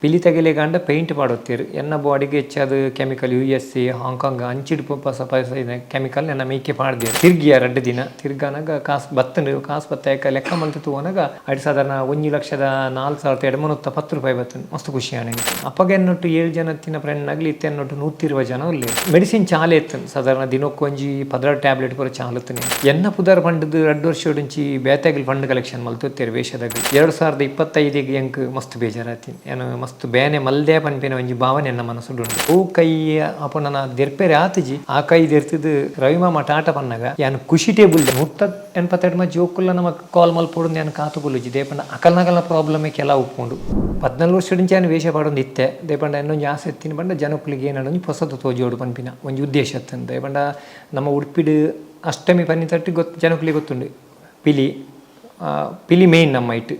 ಪಿಲಿ ತಗಲೆಗಾಂಡ ಪೇಂಟ್ ಪಾಡೊತ್ತೆರ್. ಎನ್ನ ಬಾಡಿಗ್ ಎಚ್ಚಾದ್ chemical U S A, Hong Kong ಅಂಚಿಡ್ ಪೊಸ ಪೊಸ ಕೆಮಿಕಲ್ ಎನ್ನ ಮೈಕೆ ಪಾಡ್ದೆರ್. ತಿರ್ಗಿಯ ರಡ್ಡ್ ದಿನ ತಿರ್ಗಾನಗ ಕಾಸ್ ಬತ್ತ್ಂಡ್. ಕಾಸ್ ಬತ್ತ ಲೆಕ್ಕ ಮಲ್ತ್ ತೂವನಗ ಐಟ್ ಸಾಧಾರಣ 1,04,810 ರೂಪಾಯಿ ಬತ್ತ್ಂಡ್. ಮಸ್ತ್ ಖುಷಿ ಆಂಡ್ ಎಂಕ್. ಅಪಗ ಎನ್ನೊಟ್ಟು 7 ಜನ ಇತ್ತಿನ ಫ್ರೆಂಡ್ ನಗ್ಲ್ ಇತ್ತೆ ಎನ್ನೊಟ್ಟು 120 ಜನ ಉಲ್ಲೆರ್. ಮೆಡಿಸಿನ್ ಚಾಲೆ ಇತ್ತ್ಂಡ್. ಸಾಧಾರಣ ದಿನೊಕ್ಕು ಒಂಜಿ 12 ಟ್ಯಾಬ್ಲೆಟ್ ಪೂರ ಚಾಲುತ್ತ್ಂಡ್. ಎನ್ನ ಪುದರ್ ಪಂಡ್ದ್ ರಡ್ಡ್ ವರ್ಷೊಡಿಂಚಿ ಬೇತೆಗ್ಲ್ ಫಂಡ್ ಕಲೆಕ್ಷನ್ ಮಲ್ತೊತ್ತೆರ್ ವೇಷದಗ್ಲ್. 2025 ಎಂಕ್ ಮಸ್ತ್ ಬೇಜಾರಾತಿನಿ. ಯಾನ್ ಮಸ್ತ್ ಬೇನೆ ಮಲ್ದೆ ಪನ್ಪಿನ ಒಂಜಿ ಭಾವನೆ ಎನ್ನ ಮನಸ್ಸುಡು ಉಂಡು. ಓ ಕೈ ಅಪುನನ ದೆರ್ಪೆರೆ ಆತಿಜಿ. ಆ ಕೈ ದೆರ್ತಿದ್ ರವಿ ಮಾಮ ಟಾಟ ಪನ್ನಗ ಯಾನ್ ಖುಷಿ ಟೇಬಲ್ 182 ಜೋಕುಲ್ಲ ನಮಕ್ ಕಾಲ್ ಮಲ್ಪೊಡು ಯಾನ್ ಕಾತು ಕುಲ್ಲುಜಿ. ದೇಪಂಡ ಅಕಲ್ನಕಲ್ನ ಪ್ರಾಬ್ಲಮ್ ಕೆಲವು ಉಪ್ಪುಂಡು. 14 ವರ್ಷಡಿಂಚಿ ಯಾನ್ ವೇಷ ಪಾಡೊಂದು ಇತ್ತೆ. ದೇಪಂಡ ಎನ್ನೊಂಜಿ ಆಸೆ ಇತ್ತಿನ ಪಂಡ ಜನಕುಲಿಗೆ ಏನಾಂಡ ಒಂಜಿ ಪೊಸತು ತೋಜೋಡು ಪನ್ಪಿನ ಒಂಜಿ ಉದ್ದೇಶ ಇತ್ತಂದ್. ದೇಪಂಡ ನಮ್ಮ ಉಡುಪಿಡ್ ಅಷ್ಟಮಿ ಪನ್ನಿ ತಟ್ಟಿ ಗೊತ್ತು ಜನಕುಲಿಗೆ ಗೊತ್ತುಂಡು. ಪಿಲಿ ಪಿಲಿ ಮೇನ್ ನಮ್ಮ ಇಟ್ಟು.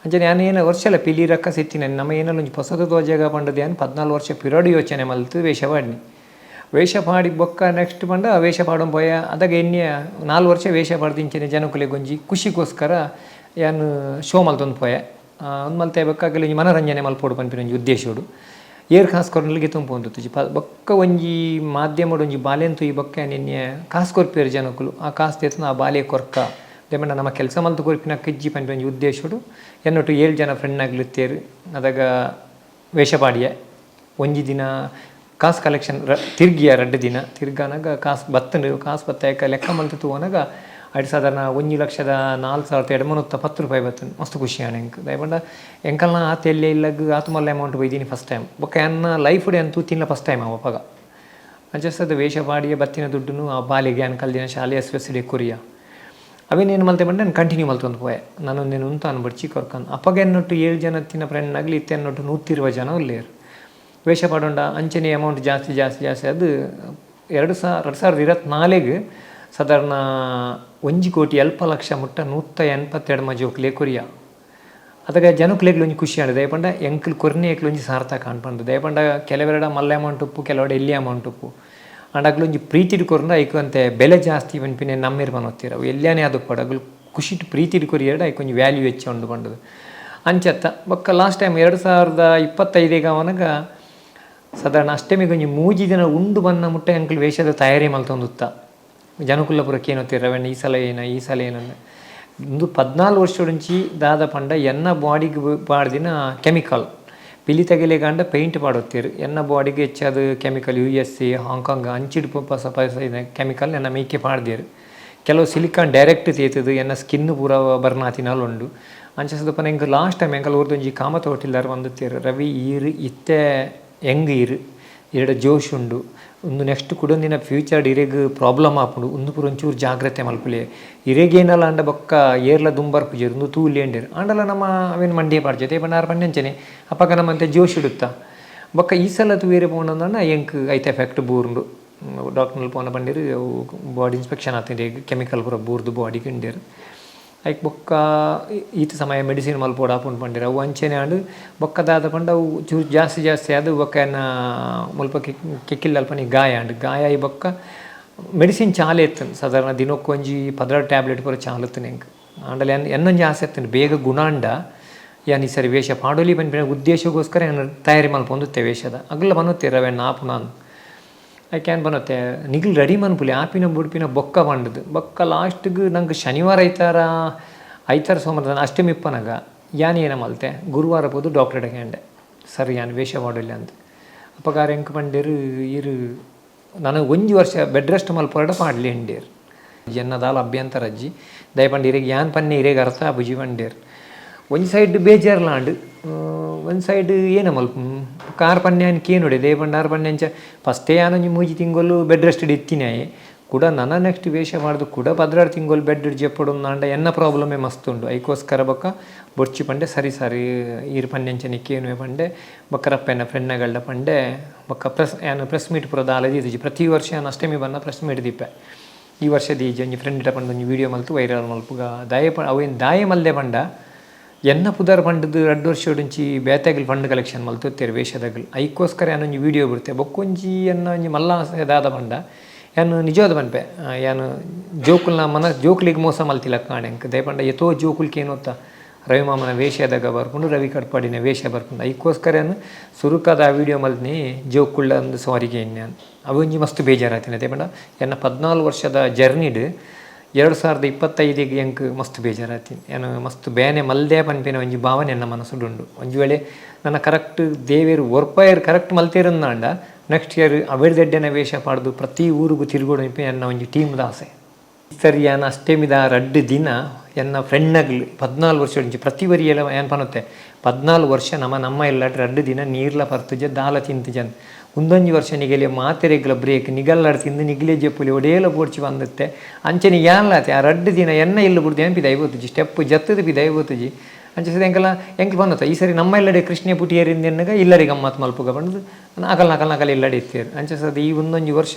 ಅಂಚನೆ ಯಾನ್ ಏನ ವರ್ಷಲ ಪಿಲಿ ರಕ್ಕಸ ಇತ್ತಿನ ನಮ್ಮ ಏನಲ್ಲ ಒಂಜಿ ಪೊಸತು ತೋಜಾಗ ಪಂಡದು ಯಾನ್ 14 ವರ್ಷ ಪಿರಡು ಯೋಚನೆ ಮಲ್ತು ವೇಷ ಪಾಡಿನಿ. ವೇಷ ಪಾಡಿ ಬೊಕ್ಕ ನೆಕ್ಸ್ಟ್ ಪಂಡ ವೇಷ ಪಾಡೊಂದು ಪೋಯ. ಅದಾಗ ಎನ್ನಿಯ 4 ವರ್ಷ ವೇಷ ಪಾಡ್ದಿಂಚನೆ ಜನಕುಲೆಗ್ ಒಂಜಿ ಖುಷಿಗೋಸ್ಕರ ಯಾನ್ ಶೋ ಮಲ್ತೊಂದು ಪೋಯೆ. ಒಂದು ಮಲ್ತೆ ಬೊಕ್ಕ ಅಗಲ ಒಂಜಿ ಮನರಂಜನೆ ಮಲ್ಪೊಡು ಪನ್ಪಿನ ಒಂಜಿ ಉದ್ದೇಶೋಡು. ಏರ್ ಕಾಸ್ ಕೊರ್ನಲಿಗೆ ತುಂಬೊಂದು ಬೊಕ್ಕ ಒಂಜಿ ಮಾಧ್ಯಮಡ್ ಒಂಜಿ ಬಾಲೆನ್ ತೂಯಿ ಬೊಕ್ಕ ನಿನ್ನೆ ಕಾಸ್ ಕೊರ್ಪೇರು ಜನಕುಲು. ಆ ಕಾಸ್ ದೇತನ ಆ ಬಾಲೆ ಕೊರ್ಕ ದೇಮಣ್ಣ ನಮ್ಮ ಕೆಲಸ ಮಲ್ತು ಕೊರ್ಪಿನ ಕಿಜ್ಜಿ ಪನ್ಪಿನ ಒಂಜಿ ಉದ್ದೇಶೋಡು ಎನ್ನೊಟ್ಟು 7 ಜನ ಫ್ರೆಂಡ್ ಆಗ್ಲಿತ್ತೇರು. ಅದಾಗ ವೇಷ ಪಾಡಿಯೆ. ಒಂಜಿ ದಿನ ಕಾಸ್ ಕಲೆಕ್ಷನ್ ತಿರ್ಗಿಯ ರಡ್ಡ್ ದಿನ ತಿರ್ಗಾನಗ ಕಾಸ್ ಬತ್ತಂಡ್. ಕಾಸ್ ಬತ್ತ ಲೆಕ್ಕ ಮಲ್ತು ತೂವನಗ ಐಟ್ ಸಾಧಾರಣ 1,04,810 ರೂಪಾಯಿ ಬತ್ತಂಡ್. ಮಸ್ತ್ ಖುಷಿ ಆಂಡ್ ಎಂಕ್. ದಯಪಂಡ ಎಂಕಲ್ನ ಆತ ಎಲ್ಲೆ ಇಲ್ಲಗ್ ಆತು ಮಲ್ಲ ಅಮೌಂಟ್ ಬೈದೀನಿ ಫಸ್ಟ್ ಟೈಮ್. ಬೊಕ್ಕ ಎನ್ನ ಲೈಫ್ ಯಾನ್ ತೂತಿಲ್ಲ ಫಸ್ಟ್ ಟೈಮ್ ಅಪಗ. ಅಂಚ ವೇಷ ಪಾಡಿಯ ಬತ್ತಿನ ದುಡ್ಡುನು ಆ ಬಾಲೆಗೆ ಯಾನ್ ಕಲ್ದಿನ ಶಾಲೆ S S D Korea. ಅವೇನೇನು ಮಲ್ತೆ ಪಂಡ ನಾನು ಕಂಟಿನ್ಯೂ ಮಲ್ತೊಂದು ಪೋಯೆ. ನಾನೊಂದಿನ ಉಂತಾನು ಬಡ್ಚಿ ಕೊರ್ಕಂದು. ಅಪಗ ಎನ್ನೊಟ್ಟು 7 ಜನ ತಿನ್ನ ಫ್ರೆಂಡ್ ಆಗ್ಲಿ ಇತ್ತೆ ಎನ್ನೊಟ್ಟು 120 ಜನ ಉಲ್ಲೇರು. ವೇಷ ಪಾಡೊಂಡ ಅಂಚನೆ ಅಮೌಂಟ್ ಜಾಸ್ತಿ ಜಾಸ್ತಿ ಜಾಸ್ತಿ ಅದು 2024 ಸಾಧಾರಣ 1 ಕೋಟಿ ಅಲ್ಪ ಲಕ್ಷ ಮುಟ್ಟ 182 ಜೋಕ್ಲೆ ಕೊರಿಯ. ಅದಗ ಜನಕ್ಲೆಗ್ಲ ಒಂಜಿ ಖುಷಿ ಆಂಡ್. ದಯಪಂಡ ಎಂಕಲ್ ಕೊರ್ನೆ ಏಕ್ಲ ಒಂಜಿ ಸಾರ್ಥಕ ಅನ್ಪಂಡು. ದಯಪಂಡ ಕೆಲವೆರಡ ಮಲ್ಲ ಅಮೌಂಟ್ ಉಪ್ಪು, ಕೆಲವೆರಡ ಎಲ್ಲಿ ಅಮೌಂಟ್ ಉಪ್ಪು. ಆಂಡ ಅಗ್ಲ ಒಂಜಿ ಪ್ರೀತಿಡ್ ಕೊರ್ಂಡ ಐಕ್ ಅಂತೆ ಬೆಲೆ ಜಾಸ್ತಿ ಪನ್ಪಿನ ನಮ್ಮೆರ್ ಪನೊತ್ತೀರ. ಅವು ಎಲ್ಯಾನೇ ಆದುಪ್ಪಡ್ ಅಗ್ಲು ಖುಷಿಟ್ ಪ್ರೀತಿಡ್ ಕೊರಿಯಡ ಐಕ್ ಒಂಜಿ ವ್ಯಾಲ್ಯೂ ಹೆಚ್ಚ ಉಂಡು ಪಂಡುದು. ಅಂಚತ್ತ ಬೊಕ್ಕ ಲಾಸ್ಟ್ ಟೈಮ್ 2025 ಅವನಗ ಸಾಧಾರಣ ಅಷ್ಟಮಿಗೆ ಒಂಜಿ 3 ದಿನ ಉಂಡು ಬನ್ನ ಮುಟ್ಟ ಎಂಕಲ್ ವೇಷದ ತಯಾರಿ ಮಲ್ತೊಂದುತ್ತ. ಜನಕುಲ್ಲ ಕೇನೊತ್ತೀರ ರವಣ್ಣ ಈ ಸಲ ಏನ ಈ ಸಲ ಏನಂದ. ಇಂದು 14 ವರ್ಷೊಡಿಂಚಿ ದಾದ ಪಂಡ ಎನ್ನ ಬಾಡಿಗ್ ಪಾಡ್ದಿನ ಕೆಮಿಕಲ್. ಪಿಲಿ ತಗಲೆಗಾಂಡ ಪೇಂಟ್ ಪಾಡೊತ್ತೆರ್. ಎನ್ನ ಬಾಡಿಗ್ ಹೆಚ್ಚಾದ್ chemical U S A, Hong Kong ಅಂಚಿಡ್ ಪೊಸ ಪೊಸ ಕೆಮಿಕಲ್ ಎನ್ನ ಮೈಕೆ ಪಾಡ್ದೆರ್. ಕೆಲವು ಸಿಲಿಕಾನ್ ಡೈರೆಕ್ಟ್ ತೇತುದು ಎನ್ನ ಸ್ಕಿನ್ ಪೂರ ಬರ್ನ್ ಆತಿನಾಲ್ ಉಂಡು. ಅಂಚ ಪನ ಎಂಕ್ ಲಾಸ್ಟ್ ಟೈಮ್ ಎಂಕಲ್ ಊರ್ದೊಂಜಿ ಕಾಮತ್ ಹೋಟೆಲ್ದಾರ್ ಬಂದಿತ್ತೆರ್. ರವಿ ಈರ್ ಇತ್ತೆ ಯಂಗ್ ಈರ್ ಇರೆಡ ಜೋಶ್ ಉಂಡು. ಉಂದು ನೆಕ್ಸ್ಟ್ ಕುಡೊಂದಿನ ಫ್ಯೂಚರ್ಡ್ ಇರೆಗ್ ಪ್ರಾಬ್ಲಮ್ ಆಪುಂಡು. ಉಂದು ಪೂರ ಒಂಚೂರು ಜಾಗ್ರತೆ ಮಲ್ಪುಲೆ. ಇರೆಗೇನಲ ಆಂಡ ಬೊಕ್ಕ ಏರ್ಲ ದುಂಬರ್ಪುಜೆರ್ ಉಂದು ತೂಲೆ ಅಂಡೇರ್. ಆಂಡಲ ನಮ್ಮ ಅವೇನು ಮಂಡಿಯೇ ಪಾಡ್ಜೆ ಪಂಡ ಆರ್ ಪಂಡಂಚನೆ ಅಪಗ ನಮ್ಮಂತೆ ಜೋಶ್ ಇಡುತ್ತ. ಬೊಕ್ಕ ಈ ಸಲ ತೂಯೆರೆ ಪೋಂಡಂದಾಂಡ ಎಂಕ್ ಐತ ಎಫೆಕ್ಟ್ ಬೂರುಂಡು. ಡಾಕ್ಟರ್ನಲ್ಲಿ ಪೋನ ಪಂಡೇರು ಅವು ಬಾಡಿ ಇನ್ಸ್ಪೆಕ್ಷನ್ ಆತಿಂಡ್ ಕೆಮಿಕಲ್ ಪೂರ ಬೂರ್ದು ಬಾಡಿಗ್ ಇಂಡೇರು. ಐಕ್ ಬೊಕ್ಕ ಈತ ಸಮಯ ಮೆಡಿಸಿನ್ ಮಲ್ಪೊಡು ಆಪುಂಡು ಪಂಡೇರು. ಅವು ಅಂಚೆನೆ ಆಂಡ್. ಬೊಕ್ಕ ದಾದ ಪಂಡ ಅವು ಚೂರು ಜಾಸ್ತಿ ಜಾಸ್ತಿ ಆದ್ ಬೊಕ್ಕ ಎನ್ನ ಮುಲ್ಪ ಕೆಕ್ಕಿಲ್ ಅಲ್ಪನೆ ಗಾಯ ಆಂಡ್. ಗಾಯ ಆಯಿ ಬೊಕ್ಕ ಮೆಡಿಸಿನ್ ಚಾಲೆ ಇತ್ತಂಡ್. ಸಾಧಾರಣ ದಿನೊಕ್ಕು ಒಂಜಿ 12 ಟ್ಯಾಬ್ಲೆಟ್ ಪೂರ ಚಾಲುತ್ತ್ಂಡ್ ಎಂಕ್. ಆಂಡಲ ಎನ್ನೊಂಜಿ ಆಸೆ ಇತ್ತಂಡ್ ಬೇಗ ಗುಣ ಆಂಡ ಯಾನ್ ಈ ಸರಿ ವೇಷ ಪಾಡೊಲಿ ಪನ್ಪಿನ ಉದ್ದೇಶಗೋಸ್ಕರ ಯಾನ್ ತಯಾರಿ ಮಲ್ಪೊಂದುತ್ತೆ ವೇಷದ. ಅಗಲ ಪನೊತ್ತೆ ರವೆಣ್ಣ ಆಪುನಾನ್. ಐಕ್ ಯಾನ್ ಪನೊತ್ತೆ ನಿಗ್ಲ್ ರೆಡಿ ಮನ್ಪುಲೆ ಆಪಿನ ಬುಡ್ಪಿನ ಬೊಕ್ಕ ಪಂಡುದು. ಬೊಕ್ಕ ಲಾಸ್ಟ್ಗ್ ನಂಗೆ ಶನಿವಾರ ಐತಾರ ಐತಾರ ಸೋಮವಾರ ಅಷ್ಟಮಿ ಇಪ್ಪನಗ ಯಾನ್ ಏನ ಮಲ್ತೆ ಗುರುವಾರ ಪೋದು ಡಾಕ್ಟರ್ ಕೇಂಡೆ. ಸರ್ ಯಾನ್ ವೇಷ ಪಾಡೊಲಿ ಅಂದ್. ಅಪಗ ಆರ್ ಎಂಕ್ ಪಂಡೆರ್ ಈರ್ ನನ ಒಂಜಿ ವರ್ಷ ಬೆಡ್ ರೆಸ್ಟ್ ಮಲ್ಪೊರಡ ಪಾಡ್ಲೆ ಇಂಡೇರ್. ಎನ್ನ ದಾಲ ಅಭ್ಯಂತರ ಅಜ್ಜಿ ದಯಪಂಡ ಇರೆಗ್ ಯಾನ್ ಪನ್ನೆ ಇರೆಗ್ ಅರ್ಥ ಆಪುಜಿ ಪಂಡೇರ್. ಒಂಜಿ ಸೈಡ್ ಬೇಜಾರ್ಲಾಂಡ್, ಒಂಜಿ ಸೈಡ್ ಏನ ಮಲ್ಪು ಕಾರ್ ಪನ್ನೆ ಯಾನ್ ಕೇನುಡೆ. ದಯಪಂಡ ಆರ್ ಪನ್ನೆ ಅಂಚ ಫಸ್ಟೇ ಯಾನ್ ಒಂಜಿ 3 ತಿಂಗೊಲು ಬೆಡ್ ರೆಸ್ಟ್ ಇತ್ತಿನಾಯೆ. ಕೂಡ ನನ ನೆಕ್ಸ್ಟ್ ವೇಷ ಪಾಡ್ದು ಕೂಡ 16 ತಿಂಗೊಲು ಬೆಡ್ ಜೆಪ್ಪೊಡು ಆಂಡ ಎನ್ನ ಪ್ರಾಬ್ಲಮೇ ಮಸ್ತ್ ಉಂಡು. ಐಕೋಸ್ಕರ ಬೊಕ್ಕ ಬೊಡ್ಚಿ ಪಂಡೆ. ಸರಿ ಸರಿ ಈರ್ ಪನ್ನೆ ಅಂಚನೆ ಕೇನುವೆ ಪಂಡೆ. ಬೊಕ್ಕ ರಪ್ಪೆನ ಫ್ರೆಂಡ್ನಗಳ್ಡ ಪಂಡೆ. ಬೊಕ್ಕ ಪ್ರೆಸ್ ಯಾನ್ ಪ್ರೆಸ್ ಮೀಟ್ ಪೂರ ದಾಲ ದೀತಿಜಿ. ಪ್ರತಿ ವರ್ಷ ಯಾನ್ ಅಷ್ಟಮಿ ಬನ್ನ ಪ್ರೆಸ್ ಮೀಟ್ ದೀಪೆ. ಈ ವರ್ಷ ದೀಜಿ ಒಂಜಿ ಫ್ರೆಂಡ್ ಪಂಡ ಒಂಜಿ ವೀಡಿಯೋ ಮಲ್ತು ವೈರಲ್ ಮಲ್ಪುಗ. ದಾಯೆ ಅವೇನು ದಾಯೆ ಮಲ್ದೆ ಪಂಡ ಎನ್ನ ಪುದರ್ ಪಂಡದು 2 ವರ್ಷೊಡಿಂಚಿ ಬೇತೆಗ್ಲ್ ಫಂಡ್ ಕಲೆಕ್ಷನ್ ಮಲ್ತೊತ್ತೆರ್ ವೇಷದಗ್ಲ್. ಐಕೋಸ್ಕರ ಯಾನ್ ಒಂಜಿ ವೀಡಿಯೋ ಬಿಡ್ತೆ. ಬೊಕ್ಕೊಂಜಿ ಎನ್ನ ಒಂಜಿ ಮಲ್ಲ ಆಸೆ ದಾದ ಪಂಡ ಯಾನ್ ನಿಜವಾದ ಪನ್ಪೆ ಯಾನ್ ಜೋಕುಲ್ನ ಮನ ಜೋಕುಲಿಗ್ ಮೋಸ ಮಲ್ತಿಲಕ್ಕ ಆಂಡ್ ಎಂಕ್. ದಯಪಂಡ ಏತೋ ಜೋಕುಲ್ಕ ಏನೊತ್ತ ರವಿಮಾಮನ ವೇಷದಾಗ ಬರ್ಪುಂಡು, ರವಿ ಕಟ್ಪಾಡಿನ ವೇಷ ಬರ್ಪುಂಡು. ಐಕ್ಕೋಸ್ಕರ ಸುರುಕಾದ ಆ ವೀಡಿಯೋ ಮಲ್ತ್ನಿ ಜೋಕುಳ್ಳ ಅಂದ್ ಸಾರಿಗೆ ನಾನು. ಅವೊಂಜಿ ಮಸ್ತ್ ಬೇಜಾರಾತಿನ ಪಂಡ ಎನ್ನ 14 ವರ್ಷದ ಜರ್ನಿಡ್ 2025ಗ್ ಎಂಕ್ ಮಸ್ತ್ ಬೇಜಾರಾತಿನಿ. ಯಾನ್ ಮಸ್ತ್ ಬೇನೆ ಮಲ್ದೆ ಪನ್ಪಿನ ಒಂಜಿ ಭಾವನೆ ಎನ್ನ ಮನಸ್ಸುಡುಂಡು. ಒಂಜಿ ವೇಳೆ ನನ್ನ ಕರೆಕ್ಟ್ ದೇವೆರ್ ಒರ್ಪಾಯೆರ್ ಕರೆಕ್ಟ್ ಮಲ್ತೇರಂದಾಂಡ ನೆಕ್ಸ್ಟ್ ಇಯರ್ ಅವೆಡ್ದೆಡ್ಡೆನ ವೇಷ ಪಾಡ್ದು ಪ್ರತಿ ಊರುಗು ತಿರುಗೋಡು ಪನ್ಪಿನ ಎನ್ನ ಒಂಜಿ ಟೀಮ್ದ ಆಸೆ. ಸರಿ, ಯಾನ್ ಅಷ್ಟೆಮಿದ 2 ದಿನ ಎನ್ನ ಫ್ರೆಂಡ್ನಗ್ಲು 14 ವರ್ಷ ಒಂಜಿ ಪ್ರತಿ ವರಿಯಲ ಯಾನ್ ಪನೊತ್ತೆ 14 ವರ್ಷ ನಮ ನಮ್ಮ ಇಲ್ಲಡ್ 2 ದಿನ ನೀರ್ಲ ಪರ್ತುಜ ದಾಲ ತಿಂತುಜನ್. ಉಂದೊಂಜಿ ವರ್ಷ ನಿಗಲೆ ಮಾತೆರೆಗ್ಲ ಬ್ರೇಕ್ ನಿಗಲ್ಲಾಡ್ ತಿಂದು ನಿಗಲೆ ಜೆಪ್ಪುಲಿ ಒಡೇಲ ಪೋಡ್ಚಿ ಬಂದಿತ್ತೆ. ಅಂಚನೆ ಯಾನ್ಲಾತೆ ಆ 2 ದಿನ ಎನ್ನ ಇಲ್ಲು ಬುಡ್ದು ಏನ್ ಪಿದಾಯಿ ಪೋತುಜಿ, ಸ್ಟೆಪ್ ಜತ್ತದ ಪಿದಾಯಿ ಪೋತುಜಿ. ಅಂಚೆ ಸದ ಎಂಕಲ ಎಂಕ್ ಪನ್ನೊತ್ತ ಈ ಸರಿ ನಮ್ಮ ಇಲ್ಲಡೆ ಕೃಷ್ಣ ಪುಟಿಯರಿಂದ ಎನ್ನಗ ಇಲ್ಲಡೆ ಗಮ್ಮತ್ ಮಲ್ಪುಗ ಪಂಡುದು ಅಕಲ್ ನಕಲ್ ನಕಲ್ ಇಲ್ಲಡೆ ಇತ್ತೇರು. ಅಂಚೆ ಸದ ಈ ಒಂದೊಂಜಿ ವರ್ಷ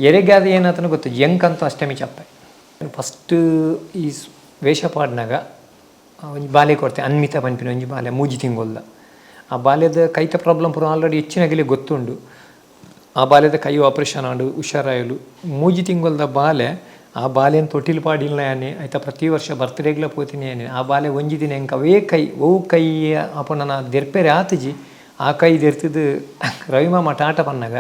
ಎರೆಗಾದ ಏನಾತನ ಗೊತ್ತು ಎಂಕಂತೂ ಅಷ್ಟಮಿ ಚಪ್ಪೆ. ಫಸ್ಟ್ ಈ ವೇಷ ಪಾಡ್ನಾಗ ಒಂಜಿ ಬಾಲೆ ಕೊರ್ತೆ ಅನ್ಮಿತ ಪನ್ಪಿನ ಒಂಜಿ ಬಾಲೆ 3 ತಿಂಗೊಲ್ದ. ಆ ಬಾಲ್ಯದ ಕೈತ ಪ್ರಾಬ್ಲಮ್ ಪೂರ ಆಲ್ರೆಡಿ ಹೆಚ್ಚಿನಗಲಿ ಗೊತ್ತುಂಡು. ಆ ಬಾಲ್ಯದ ಕೈ ಆಪರೇಷನ್ ಆಂಡು ಹುಷಾರಾಯಲು. 3 ತಿಂಗೊಲ್ದ ಬಾಲೆ ಆ ಬಾಲೆನ್ ತೊಟ್ಟಿಲ್ ಪಾಡಿಲ್ಲ ಯಾನೆ ಆಯ್ತಾ ಪ್ರತಿ ವರ್ಷ ಬರ್ತ್ಡೇಗ್ಲ ಪೋತೀನಿ ಯಾನೆ. ಆ ಬಾಲೆ ಒಂಜಿ ದಿನ ಎಂಕ್ ಅವೇ ಕೈ ಒವು ಕೈ ಅಪ್ಪ ನನ್ನ ದೆರ್ಪೆರೆ ಆತುಜಿ ಆ ಕೈ ದೆರ್ತಿದ್ದು ರವಿಮಾಮ ಟಾಟ ಪನ್ನಗ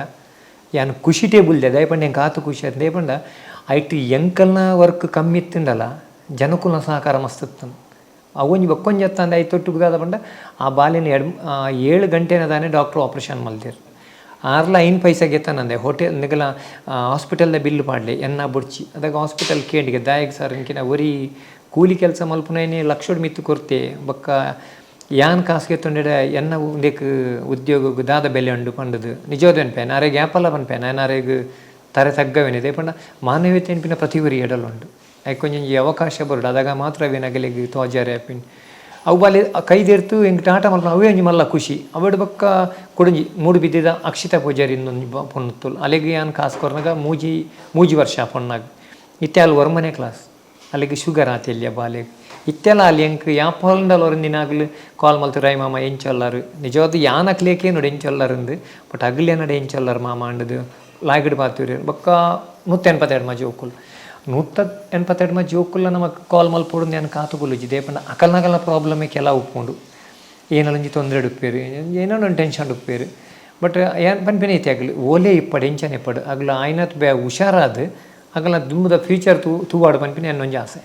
ಯಾನ್ ಖುಷಿ ಟೇಬಲ್ ದೆ ದಯಪಂಡ ಎಂಕ್ ಆತು ಖುಷಿ ಆಯ್ತು. ದಯಪಂಡ ಐಟ್ ಎಂಕಲ್ನ ವರ್ಕ್ ಕಮ್ಮಿ ಇತ್ತುಂಡಲ್ಲ ಜನಕುಲ್ನ ಸಹಕಾರ ಮಸ್ತ್ ಇತ್ತು. ಅವೊಂಜಿ ಬೊಕ್ಕೊಂಜಿ ಅತ್ತಂದೆ ಐತ ಒಟ್ಟುಗು ಪಂಡ ಆ ಬಾಲೆನ್ 7 ಗಂಟೆನ ದಾನೆ ಡಾಕ್ಟ್ರ್ ಆಪರೇಷನ್ ಮಲ್ದೆರ್. ಆರ್ಲ ಐನ್ ಪೈಸೆ ಗೆತ್ತನಂದೆ ಹೋಟೆಲ್ ನಿಗಲ ಹಾಸ್ಪಿಟಲ್ದ ಬಿಲ್ ಪಾಡ್ಲೆ ಎನ್ನ ಬೊಡ್ಚಿ. ಅದಾಗ ಹಾಸ್ಪಿಟಲ್ ಕೇಂಡಿಗೆ ದಾಯಗ್ ಸರ್ ಇಂಕಿನ ಒರಿ ಕೂಲಿ ಕೆಲಸ ಮಲ್ಪುನೈನೆ ಲಕ್ಷಡ್ ಮಿತ್ತು ಕೊರ್ತೆ ಬೊಕ್ಕ ಯಾನ್ ಕಾಸು ಗೆತ್ತೊಂಡೆಡ ಎನ್ನ ಉಂದೆಕ್ ಉದ್ಯೋಗಗ್ ದಾದ ಬೆಲೆ ಉಂಡು ಪಂಡುದು ನಿಜವಾದ ಪನ್ಪೆ ಅರೆಗ್ ಯಾಪಲ ಪನ್ಪೆ ನಾನು ಅರೆಗ್ ತರೆ ತಗ್ಗವೇನೆ ಪಂಡ ಮಾನವೀಯತೆ ಎನ್ಪಿನ ಪ್ರತಿ ಒರಿ ಎಡಲುಂಡು. ಐಕೊಂಜಿ ಅವಕಾಶ ಬರೋಡು ಅದಾಗ ಮಾತ್ರ ಅವೇನ್ ಅಗಲೆಗ್ ತೋಜಾರೆ ಆಪಿನ್. ಅವು ಬಾಲೆ ಕೈದೆರ್ತು ಎಂಕ್ ಟಾಟ ಮಲ್ಪುನ ಅವೇ ಒಂಜಿ ಮಲ್ಲ ಖುಷಿ. ಅವೆಡ್ ಬೊಕ್ಕ ಕುಡೊಂಜಿ ಮೂಡು ಬಿದ್ದಿದ ಅಕ್ಷಿತಾ ಪೂಜಾರಿ ಇಂದೊಂಜಿ ಪೊಣ್ಣು ಅಲೆಗ್ ಯಾನ್ ಕಾಸು ಕೊರ್ನಗ ಮೂಜಿ ವರ್ಷ ಪೊಣ್ಣಗ್ ಇತ್ತೆ ಅಲ್ 9ನೇ ಕ್ಲಾಸ್ ಅಲೆಗ್ ಶುಗರ್ ಆತೆಲ್ಯ ಬಾಲೆಗ್ ಇತ್ತೆಲ ಅಲ್ಲಿ ಎಂಕ್ ಯಾಪೊಂಡಲ ಒರಂದಿನಾಗ್ಲು ಕಾಲ್ ಮಲ್ತು ರೈ ಮಾಮ ಎಂಚೊಲ್ಲಾರು ನಿಜವಾದ ಯಾನ್ ಅಕ್ಲೇಕೆ ನೋಡು ಎಂಚೊಲ್ಲಾರಂದು ಬಟ್ ಅಗಲೆ ನಡೆ ಎಂಚೊಲ್ಲಾರು ಮಾಮ ಅಂಡದು ಲಾಗಿಡ್ ಪಾತುರಿ. ಬೊಕ್ಕ 182 ಜೋಕುಲು 182 ಜೋಕುಲ್ಲ ನಮಕ್ ಕಾಲ್ ಮಲ್ಪೊಡು ಯಾನ್ ಕಾತು ಕುಲ್ಲುಜಿ. ದೇಪಂಡ ಅಕಲ್ನಕಲ್ನ ಪ್ರಾಬ್ಲಮೇ ಕೆಲವು ಉಪ್ಪುಂಡು ಏನೊಂಜಿ ತೊಂದರೆ ಉಪ್ಪೇರು ಏನೋ ಒಂದು ಟೆನ್ಷನ್ ಉಪ್ಪೇರು. ಬಟ್ ಏನ್ ಪನ್ಪಿನ ಐತೆ ಅಗಲು ಓಲೇ ಇಪ್ಪಡು ಎಂಚನೆ ಇಪ್ಪಡು ಅಗಲು ಆಯ್ನತ್ ಬೇ ಹುಷಾರಾದ್ ಅಗಲ ದುಂಬುದ ಫ್ಯೂಚರ್ ತೂವಾಡು ಪನ್ಪಿನ ಎನ್ನೊಂಜಿ ಆಸೆ.